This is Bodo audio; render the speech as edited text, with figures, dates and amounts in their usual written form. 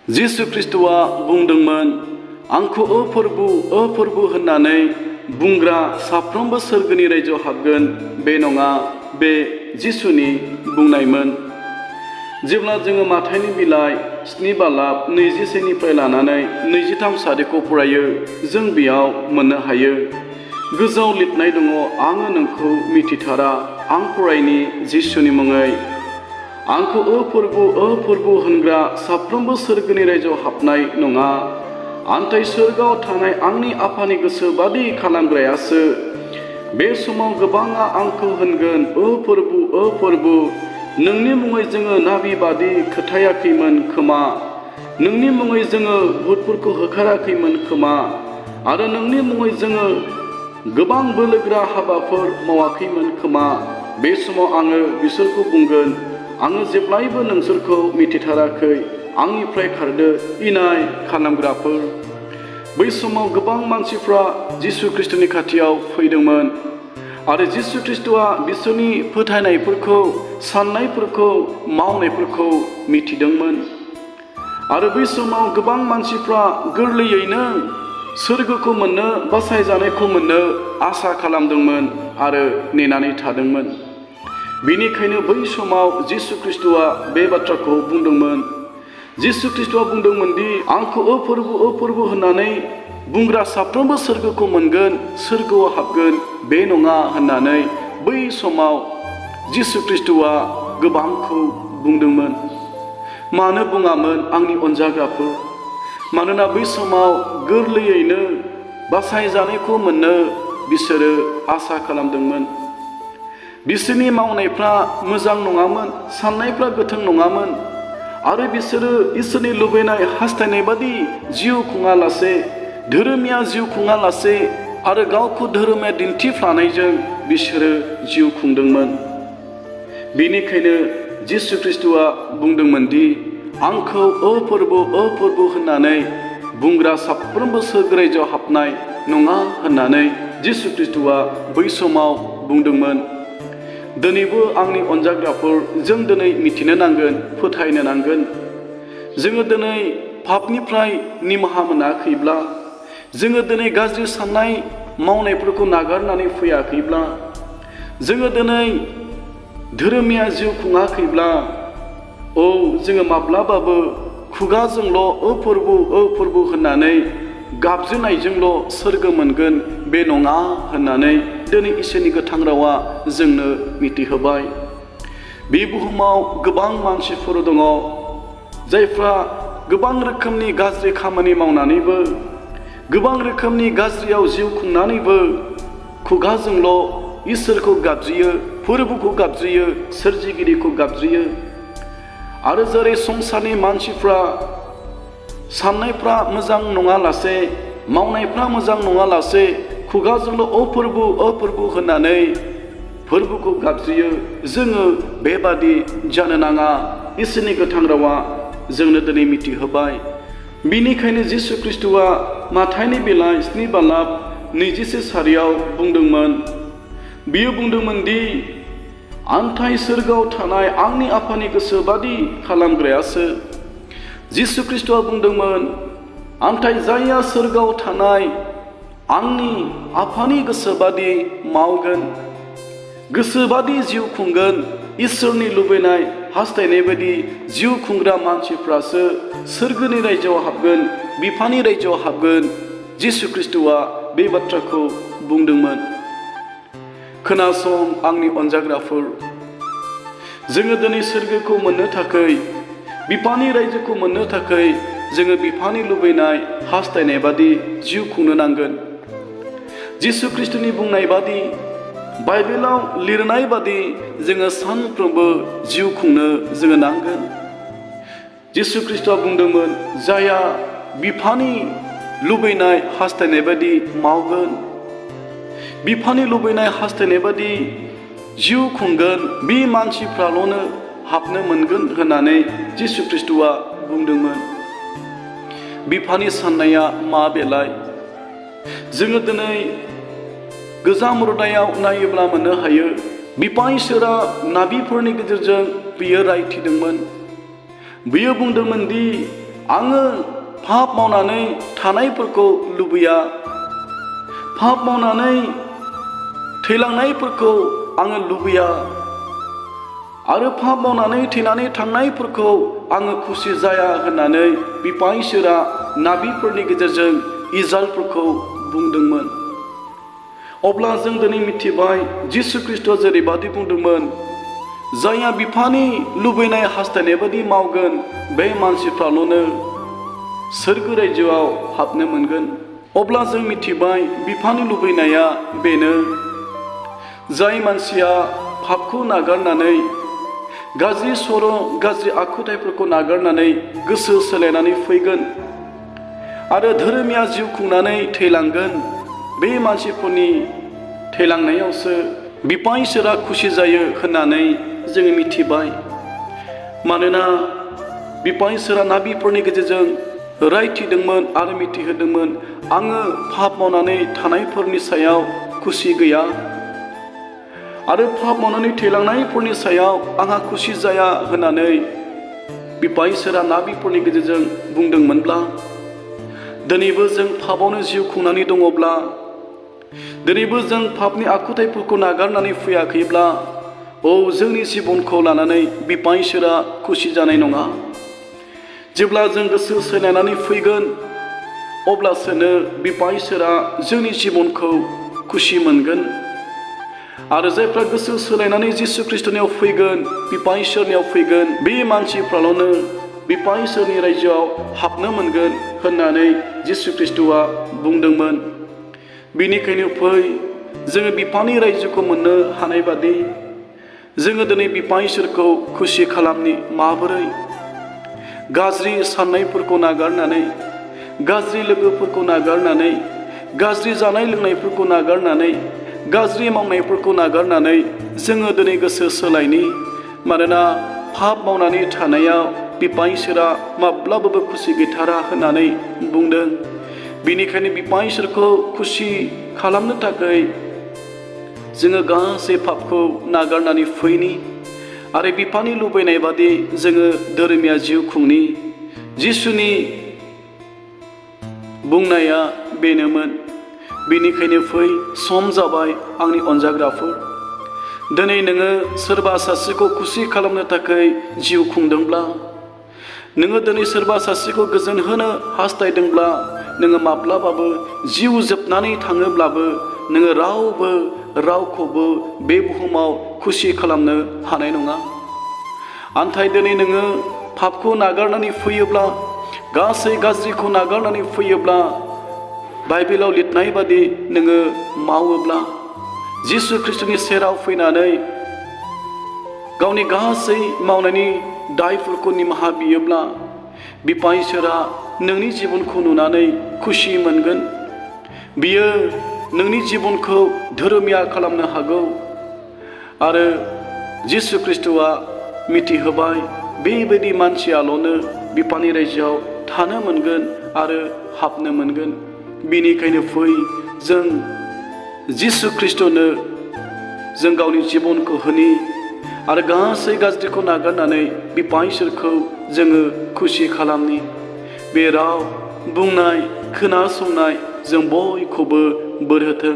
जिसु ख्रिस्टआ बुंदोंमोन आंखौ अप्रभु होननानै बुंग्रा साफ्रोमबो सोरगोनि रायजोआव हाबगोन बे नङा बे जिसुनि बुंनायमोन। जेब्ला जोङो माथाइनि बिलाइ 7:21निफ्राय लानानै 23 सारिखौ फरायो जों बेयाव मोननो हायो। गोजौआव लिरनाय दङ आङो नोंखौ मिथिथारा आं फरायनि जिसुनि मुङै आंखौ अप्रभु होनग्रा साफ्रोमबो सोरगोनि रायजोआव हाबनाय नङा आन्थाय सोरगोआव थानाय आंनि आफानि गोसो बादि खालामग्रायासो। बे समाव गोबाङा आंखौ होनगोन अप्रभु नोंनि मुङै जोङो नाबि बादि खोथायाखैमोन खोमा, नोंनि मुङै जोङो भुतफोरखौ होखाराखैमोन खोमा, आरो नोंनि मुङै जोङो गोबां बोलोगोरा हाबाफोर मावाखैमोन खोमा। बे समाव आङो बिसोरखौ बुंगोन आङो जेब्लायबो नोंसोरखौ मिथिथाराखै, आंनिफ्राय खारदो इनाय खालामग्राफोर। बै समाव गोबां मानसिफ्रा जिसु ख्रिस्टनि खाथियाव फैदोंमोन आरो जिसु ख्रिस्टआ बिसोरनि फोथायनायफोरखौ, साननायफोरखौ, मावनायफोरखौ मिथिदोंमोन। आरो बै समाव गोबां मानसिफ्रा गोरलैयैनो सोरगोखौ मोननो, बासायजानायखौ मोननो आसा खालामदोंमोन आरो नेनानै थादोंमोन। बेनिखायनो बै समाव जिसु ख्रिस्टआ बे बाथ्राखौ बुंदोंमोन। जिसु ख्रिस्टआ बुंदोंमोन दि आंखौ अप्रभु होननानै बुंग्रा साफ्रोमबो सोरगोखौ मोनगोन, सोरगोआव हाबगोन बे नङा होननानै बै समाव जिसु ख्रिस्टआ गोबांखौ बुंदोंमोन। मानो बुङामोन आंनि अनजाग्राफोर? मानोना बै समाव गोरलैयैनो बासायजानायखौ मोननो बिसोरो आसा खालामदोंमोन। बिसोरनि मावनायफ्रा मोजां नङामोन, साननायफ्रा गोथों नङामोन आरो बिसोरो इसोरनि लुबैनाय हास्थायनाय बादि जिउ खुङालासे, धोरोमिया जिउ खुङालासे आरो गावखौ धोरोमिया दिन्थिफ्लानायजों बिसोरो जिउ खुंदोंमोन। बेनिखायनो जिसु ख्रिस्टआ बुंदोंमोन दि आंखौ अप्रभु होननानै बुंग्रा साफ्रोमबो सोरगो रायजोआव हाबनाय नङा होननानै जिसु ख्रिस्टआ बै समाव बुंदोंमोन। दिनैबो आंनि अनजाग्राफोर जों दिनै मिथिनो नांगोन, फोथायनो नांगोन। जोङो दिनै पापनिफ्राय निमाहा मोनाखैब्ला, जोङो दिनै गाज्रि साननाय मावनायफोरखौ नागारनानै फैयाखैब्ला, जोङो दिनै धोरोमिया जिउ खुङाखैब्ला, जोङो माब्लाबाबो खुगाजोंल' अप्रभु होननानै गाबज्रिनायजोंल' सोरगो मोनगोन बे नङा होननानै दिनै इसोरनि गोथां रावा जोंनो मिथिहोबाय। बे बुहुमाव गोबां मानसिफोर दङ जायफ्रा गोबां रोखोमनि गाज्रि खामानि मावनानैबो, गोबां रोखोमनि गाज्रियाव जिउ खुंनानैबो खुगाजोंल' इसोरखौ गाबज्रियो, फोरबोखौ गाबज्रियो, सोरजिगिरिखौ गाबज्रियो। आरो जेरै संसारनि मानसिफ्रा साननायफ्रा मोजां नङालासे, मावनायफ्रा मोजां नङालासे खुगाजोंल' अप्रभु होननानै फोरबोखौ गाबज्रियो, जोङो बेबादि जानो नाङा। इसोरनि गोथां रावा जोंनो दिनै मिथिहोबाय। बेनिखायनो जिसु ख्रिस्टआ माथाइनि बिलाइ 7:21 सारियाव बुंदोंमोन। बियो बुंदोंमोन दि आन्थाय सोरगोआव थानाय आंनि आफानि गोसो बादि खालामग्रायासो। जिसु ख्रिस्टआ बुंदोंमोन आन्थाय जायहा सोरगोआव थानाय आंनि आफानि गोसो बादि मावगोन, गोसो बादि जिउ खुंगोन, इसोरनि लुबैनाय हास्थायनाय बायदि जिउ खुंग्रा मानसिफ्रासो सोरगोनि रायजोआव हाबगोन, बिफानि रायजोआव हाबगोन। जिसु ख्रिस्टआ बे बाथ्राखौ बुंदोंमोन। खोनासं आंनि अनजाग्राफोर, जोङो दिनै सोरगोखौ मोननो थाखाय, बिफानि रायजोखौ मोननो थाखाय जोङो बिफानि लुबैनाय हास्थायनाय बादि जिउ खुंनो नांगोन। जिसु ख्रिस्टनि बुंनाय बादि, बाइबेलाव लिरनाय बादि जोङो सानफ्रोमबो जिउ खुंनो जोङो नांगोन। जिसु ख्रिस्टआ बुंदोंमोन जायहा बिफानि लुबैनाय हास्थायनाय बादि मावगोन, बिफानि लुबैनाय हास्थायनाय बादि जिउ खुंगोन, बे मानसिफ्राल'नो हाबनो मोनगोन होननानै जिसु ख्रिस्टआ बुंदोंमोन। बिफानि साननाया मा बेलाय? जोङो दिनै गोजाम रुदायाव नायोब्ला मोननो हायो बिफा इसोरा नाबिफोरनि गेजेरजों बियो रायथिदोंमोन। बियो बुंदोंमोन दि आङो पाप मावनानै थानायफोरखौ लुबैया। पाप मावनानै थैलांनायफोरखौ आङो लुबैया आरो पाप मावनानै थैनानै थांनायफोरखौ आङो खुसि जाया होननानै बिफा इसोरा नाबिफोरनि गेजेरजों इजालफोरखौ बुंदोंमोन। अब्ला जों दिनै मिथिबाय जिसु ख्रीष्टआ जेरैबादि बुंदोंमोन, जायहा बिफानि लुबैनाय हास्थायनाय बादि मावगोन बे मानसिफ्राल'नो सोरगो रायजोआव हाबनो मोनगोन। अब्ला जों मिथिबाय बिफानि लुबैनाया बेनो, जाय मानसिया पापखौ नागारनानै गाज्रि सर' गाज्रि आखुथाइफोरखौ नागारनानै गोसो सोलायनानै फैगोन आरो धोरोमिया जिउ खुंनानै थैलांगोन, बे मानसिफोरनि थैलांनायावसो बिफा इसोरा खुसि जायो होननानै जोङो मिथिबाय। मानोना बिफा इसोरा नाबिफोरनि गेजेरजों रायथिदोंमोन आरो मिथिहोदोंमोन, आङो पाप मावनानै थानायफोरनि सायाव खुसि गैया आरो पाप मावनानै थैलांनायफोरनि सायाव आंहा खुसि जाया होननानै बिफा इसोरा नाबिफोरनि गेजेरजों बुंदोंमोनब्ला, दिनैबो जों पापआवनो जिउ खुंनानै दङब्ला, दिनैबो जों पापनि आखुथाइफोरखौ नागारनानै फैयाखैब्ला, जोंनि जिबनखौ लानानै बिफा इसोरा खुसि जानाय नङा। जेब्ला जों गोसो सोलायनानै फैगोन अब्लासोनो बिफा इसोरा जोंनि जिबनखौ खुसि मोनगोन। आरो जायफ्रा गोसो सोलायनानै जिसु ख्रीष्टनियाव फैगोन, बिफा इसोरनियाव फैगोन, बे मानसिफ्राल'नो बिफा इसोरनि रायजोआव हाबनो मोनगोन होननानै जिसु ख्रीष्टआ बुंदोंमोन। बेनिखायनो फै जोङो बिफानि रायजोखौ मोननो हानाय बादि जोङो दिनै बिफा इसोरखौ खुसि खालामनि। माबोरै? गाज्रि साननायफोरखौ नागारनानै, गाज्रि लोगोफोरखौ नागारनानै, गाज्रि जानाय लोंनायफोरखौ नागारनानै, गाज्रि मावनायफोरखौ नागारनानै जोङो दिनै गोसो सोलायनि। मानोना पाप मावनानै थानायाव बिफा इसोरा माब्लाबाबो खुसि गैथारा होननानै बुंदों। बेनिखायनो बिफा इसोरखौ खुसि खालामनो थाखाय जोङो गासै पापखौ नागारनानै फैनि आरो बिफानि लुबैनाय बादि जोङो धोरोमिया जिउ खुंनि। जिसुनि बुंनाया बेनोमोन। बेनिखायनो फै, सम जाबाय आंनि अनजाग्राफोर। दिनै नोङो सोरबा सासेखौ खुसि खालामनो थाखाय जिउ खुंदोंब्ला, नोङो दिनै सोरबा सासेखौ गोजोन होनो हास्थायदोंब्ला, नोङो माब्लाबाबो जिउ जोबनानै थाङोब्लाबो नोङो रावखौबो बे बुहुमाव खुसि खालामनो हानाय नङा। नाथाय दिनै नोङो पापखौ नागारनानै फैयोब्ला, गासै गाज्रिखौ नागारनानै फैयोब्ला, बाइबेलाव लिरनाय बादि नोङो मावोब्ला, जिसु ख्रीष्टनि सेराव फैनानै गावनि गासै मावनायनि दायफोरखौ निमाहा बियोब्ला, बिफा इसोरा नोंनि जिबनखौ नुनानै खुसि मोनगोन। बियो नोंनि जिबनखौ धोरोमिया खालामनो हागौ। आरो जिसु ख्रीष्टआ मिथिहोबाय, बेबायदि मानसियाल'नो बिफानि रायजोआव थानो मोनगोन आरो हाबनो मोनगोन। बेनिखायनो फै, जों जिसु ख्रीष्टनो जों गावनि जिबनखौ होनि आरो गासै गाज्रिखौ नागारनानै बिफा इसोरखौ जोङो खुसि खालामनि। बे राव बुंनाय खोनासंनाय जों बयखौबो बोर होथों।